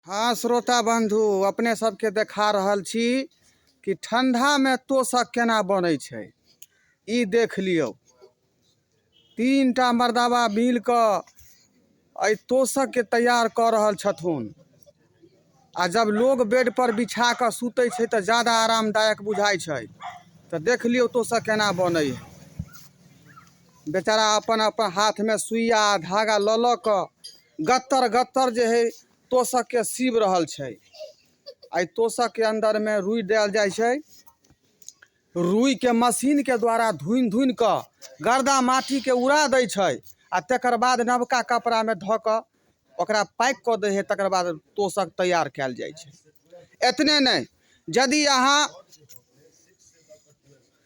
हँ श्रोता बन्धु, अपने सबके देखा रहल छी कि ठण्डामे तोशक केना बनै छै। ई देख लियौ, तीनटा मर्दाबा मिल कऽ एहि तोशकके तैयार कऽ रहल छथुन। आ जब लोग बेड पर बिछा कऽ सुतै छै तऽ ज्यादा आरामदायक बुझाइ छै। तऽ देख लियौ तोशक केना बनै है। बेचारा अपन अपन हाथमे सुइया आ धागा लऽ लऽ कऽ गत्तर गत्तर जे है तोशकके सीब रहल छै। एहि तोशकके अन्दरमे रुइ देल जाइ छै। रुइके मशीनके द्वारा धुनि धुनि कऽ गर्दा माटीके उड़ा दै छै आ तकर बाद नवका कपड़ामे धऽ कऽ ओकरा पैक कऽ दै हइ। तकर बाद तोशक तैयार कयल जाइ छै। एतने नहि, यदि अहाँ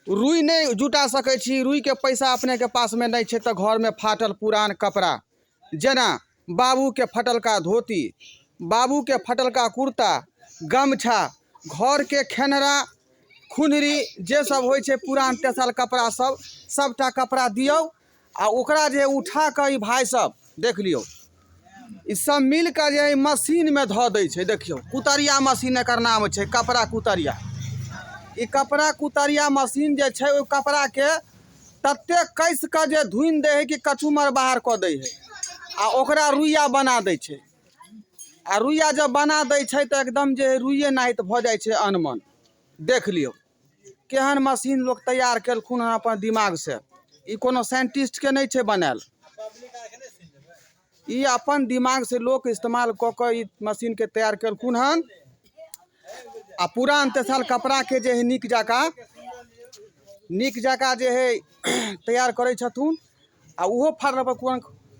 रुइ नहि जुटा सकै छी, रुइके पैसा अपनेके पासमे नहि छै, तऽ घरमे फाटल पुरान कपड़ा, जेना बाबूके फटलका धोती, बाबूके फटलका कुर्ता, गमछा, घरके खेनरा खुनरी जे सब होइ छै, पुरान तेसल कपड़ा सब, सबटा कपड़ा दियौ आ ओकरा जे उठा कऽ ई भाय सब देख लियौ, ई सब मिल कऽ जे एहि मशीनमे धऽ दै छै। देखियौ, कुतरिया मशीन एकर नाम छै, कपड़ा कुतरिया। ई कपड़ा कुतरिया मशीन जे छै, ओहि कपड़ाके ततेक कसि कऽ जे धुनि दै हइ कि कचुमर बाहर कऽ दै हइ आ ओकरा रुइया बना दै छै। आ रुइया जब बना दै छै तऽ एकदम जे रुइये नाहित भऽ जाइ छै अनमन। देख लियौ केहन मशीन लोक तैयार केलखुन हँ अपन दिमागसँ। ई कोनो साइंटिस्टके नहि छै बनायल, ई अपन दिमागसँ लोक इस्तेमाल कऽ कऽ ई मशीनके तैयार केलखुन हन। आ पुरान तेसाल कपड़ाके जे हइ नीक जकाँ जे हइ तैयार करै छथुन। आ ओहो फाटल पुरान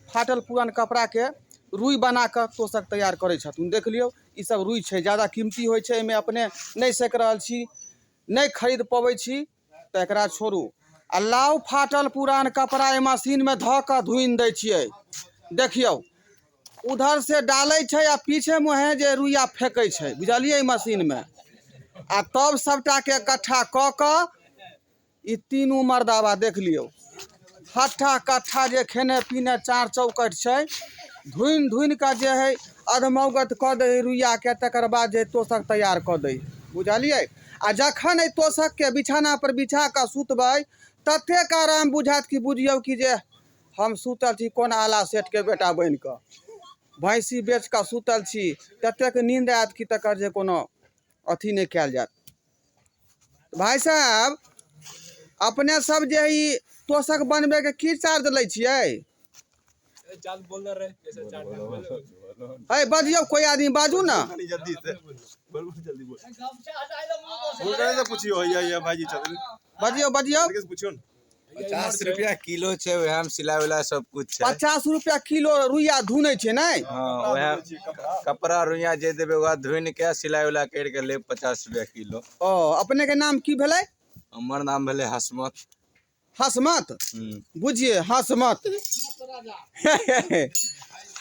फाटल पुरान कपड़ाके रुइ बना कऽ तोशक तैयार करै छथुन। देख लियौ, ई सब रुइ छै, ज्यादा कीमती होइ छै। एहिमे अपने नहि सेक रहल छी, नहि खरीद पबै छी, तऽ एकरा छोड़ू आ लाउ फाटल पुरान कपड़ा एहि मशीनमे धऽ कऽ धुनि दै छियै। देखियौ, उधर से डालै छै आ पीछे मुँहे जे रुइया फेकै छै, बुझलियै, मशीनमे। आ तब सबटाके इकट्ठा कऽ कऽ ई तीनू मर्दाबा देख लियौ, हट्ठा कट्ठा जे खेने पीने चार चौकट छै, धुनि धुनि कऽ जे हइ अधमौगत कऽ दै हइ रुइयाके। तकर बाद जे तोशक तैयार कऽ दै हइ, बुझलियै। आ जखन एहि तोशकके बिछाना पर बिछा कऽ सुतबै, ततेक आराम बुझायत कि बुझियौ कि जे हम सुतल छी कोन आला सेठके बेटा बनि कऽ, भैंसी बेच कऽ सुतल छी। ततेक नींद आयत कि तकर जे कोनो अथी नहि कयल जायत। भाइ साहब, अपने सब जे ई तोशक बनबैके की चार्ज लै छियै? है, बजियौ, कोइ आदमी बाजू ने। जल्दी से बोल, जल्दी बोल। हुनकरे से पुछियो, हैया हैया भाईजी छथिन। बजियौ, बजियौ। हुनके से पुछियो ने। 50 रुपया किलो छै, वएह मे सिलाई उलाई सब कुछ छै। 50 रुपया किलो रुइया धुनै छै नहि? हँ, वएह कपड़ा रुइया जे देबै, ओकरा धुनि के सिलाई उलाई करि के लेब 50 रुपया किलो। ओ अपने के नाम की भेलै? हमर नाम भेलै हसमत। हसमत। बुझिए, हसमत,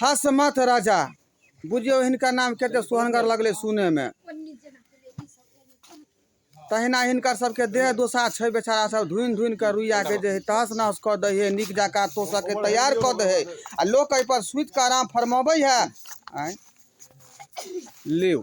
हसमत राजा। बुझियौ, हिनकर नाम कते सोहनगर लगलै सुनैमे। तहिना हिनकर सबके देह दोसा छै। बेचारा सब धुनि धुनि कऽ रुइयाके जे हइ तहस नहस कऽ दै हइ, नीक जकाँ तोशकके तैयार कऽ दै हइ आ लोक एहिपर सुति कऽ आराम फरमबै है। आँय लिउ।